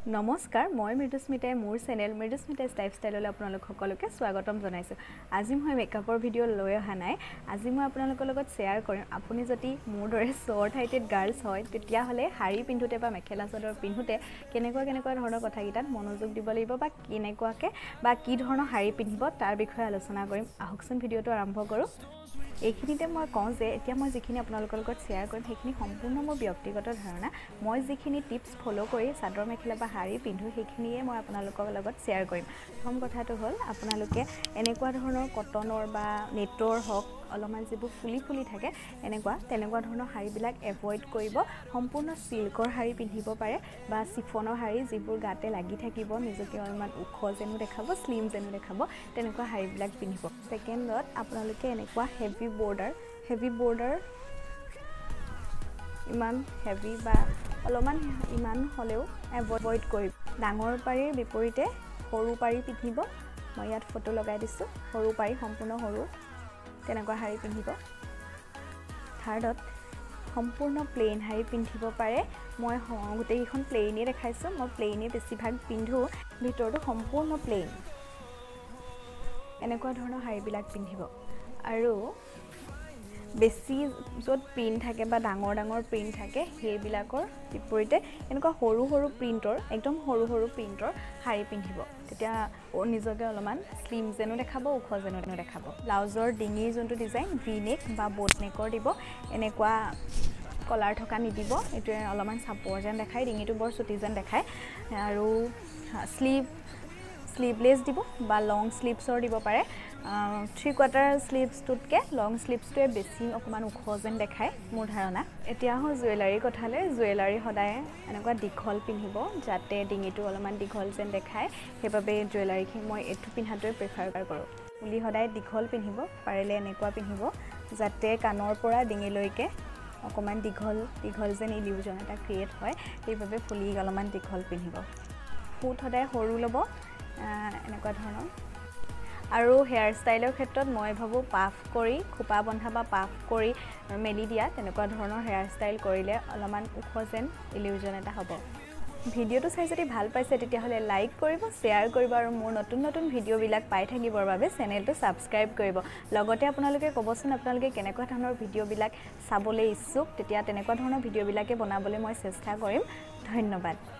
নমস্কাৰ, মই মৃদুস্মিতাই মোৰ চেনেল মৃদুস্মিতাইজ লাইফষ্টাইললৈ আপোনালোক সকলোকে স্বাগতম জনাইছোঁ। আজি মই মেকআপৰ ভিডিঅ' লৈ অহা নাই। আজি মই আপোনালোকৰ লগত শ্বেয়াৰ কৰিম, আপুনি যদি মোৰ দৰে শ্বৰ্ট হাইটেড গাৰ্লছ হয় তেতিয়াহ'লে শাৰী পিন্ধোতে বা মেখেলা চাদৰ পিন্ধোতে কেনেকুৱা কেনেকুৱা ধৰণৰ কথাকেইটাত মনোযোগ দিব লাগিব বা কেনেকুৱাকৈ বা কি ধৰণৰ শাৰী পিন্ধিব তাৰ বিষয়ে আলোচনা কৰিম। আহকচোন ভিডিঅ'টো আৰম্ভ কৰোঁ। এইখিনিতে মই কওঁ যে এতিয়া মই যিখিনি আপোনালোকৰ লগত শ্বেয়াৰ কৰিম সেইখিনি সম্পূৰ্ণ মোৰ ব্যক্তিগত ধাৰণা। মই যিখিনি টিপছ ফ'ল' কৰি চাদৰ মেখেলা বা শাৰী পিন্ধোঁ সেইখিনিয়ে মই আপোনালোকৰ লগত শ্বেয়াৰ কৰিম। প্ৰথম কথাটো হ'ল, আপোনালোকে এনেকুৱা ধৰণৰ কটনৰ বা নেটৰ হওক, অলপমান যিবোৰ ফুলি ফুলি থাকে এনেকুৱা তেনেকুৱা ধৰণৰ শাৰীবিলাক এভইড কৰিব। সম্পূৰ্ণ চিল্কৰ শাৰী পিন্ধিব পাৰে বা চিফনৰ শাৰী, যিবোৰ গাতে লাগি থাকিব, নিজকে অলপমান ওখ যেনো দেখাব, শ্লিম যেনো দেখাব, তেনেকুৱা শাৰীবিলাক পিন্ধিব। ছেকেণ্ডত আপোনালোকে এনেকুৱা হেভি বৰ্ডাৰ ইমান হেভি বা অলপমান ইমান হ'লেও এভইড কৰিব। ডাঙৰ পাৰিৰ বিপৰীতে সৰু পাৰি পিন্ধিব। মই ইয়াত ফটো লগাই দিছোঁ। সৰু পাৰি, সম্পূৰ্ণ সৰু তেনেকুৱা শাৰী পিন্ধিব। থাৰ্ডত সম্পূৰ্ণ প্লেইন শাৰী পিন্ধিব পাৰে। মই গোটেইকেইখন প্লেইনেই দেখাইছোঁ। মই প্লেইনেই বেছিভাগ পিন্ধোঁ। ভিতৰটো সম্পূৰ্ণ প্লেইন, এনেকুৱা ধৰণৰ শাৰীবিলাক পিন্ধিব। আৰু বেছি য'ত প্ৰিণ্ট থাকে বা ডাঙৰ ডাঙৰ প্ৰিণ্ট থাকে সেইবিলাকৰ বিপৰীতে এনেকুৱা সৰু সৰু প্ৰিণ্টৰ, একদম সৰু সৰু প্ৰিণ্টৰ শাৰী পিন্ধিব। তেতিয়া নিজকে অলপমান শ্লিম যেনো দেখাব, ওখ যেনো দেখাব। ব্লাউজৰ ডিঙিৰ যোনটো ডিজাইন, ভি নেক বা ব'ট নেকৰ দিব। এনেকুৱা কলাৰ থকা নিদিব। এইটোৱে অলপমান চাপৰ যেন দেখায়, ডিঙিটো বৰ চুটি যেন দেখায়। আৰু শ্লিভলেছ দিব বা লং শ্লিভছৰ দিব পাৰে। থ্ৰী কোৱাৰ্টাৰ শ্লিভছটোতকৈ লং শ্লিভছটোৱে বেছি অকণমান ওখ যেন দেখায়, মোৰ ধাৰণা। এতিয়া আহোঁ জুৱেলাৰীৰ কথালৈ। জুৱেলাৰী সদায় এনেকুৱা দীঘল পিন্ধিব, যাতে ডিঙিটো অলপমান দীঘল যেন দেখায়। সেইবাবে জুৱেলাৰীখিনি মই এইটো পিন্ধাটোৱে প্ৰিফাৰ কৰোঁ। ফুলি সদায় দীঘল পিন্ধিব, পাৰিলে এনেকুৱা পিন্ধিব যাতে কাণৰ পৰা ডিঙিলৈকে অকণমান দীঘল দীঘল যেন ইলিউজন এটা ক্ৰিয়েট হয়। সেইবাবে ফুলি অলপমান দীঘল পিন্ধিব। ফুট সদায় সৰু ল'ব, এনেকুৱা ধৰণৰ। আৰু হেয়াৰ ষ্টাইলৰ ক্ষেত্ৰত মই ভাবোঁ, পাফ কৰি খোপা বন্ধা বা পাফ কৰি মেলি দিয়া তেনেকুৱা ধৰণৰ হেয়াৰ ষ্টাইল কৰিলে অলপমান ওখ যেন ইলিউজন এটা হ'ব। ভিডিঅ'টো চাই যদি ভাল পাইছে তেতিয়াহ'লে লাইক কৰিব, শ্বেয়াৰ কৰিব আৰু মোৰ নতুন নতুন ভিডিঅ'বিলাক পাই থাকিবৰ বাবে চেনেলটো ছাবস্ক্ৰাইব কৰিব। লগতে আপোনালোকে ক'বচোন আপোনালোকে কেনেকুৱা ধৰণৰ ভিডিঅ'বিলাক চাবলৈ ইচ্ছুক, তেতিয়া তেনেকুৱা ধৰণৰ ভিডিঅ'বিলাকে বনাবলৈ মই চেষ্টা কৰিম। ধন্যবাদ।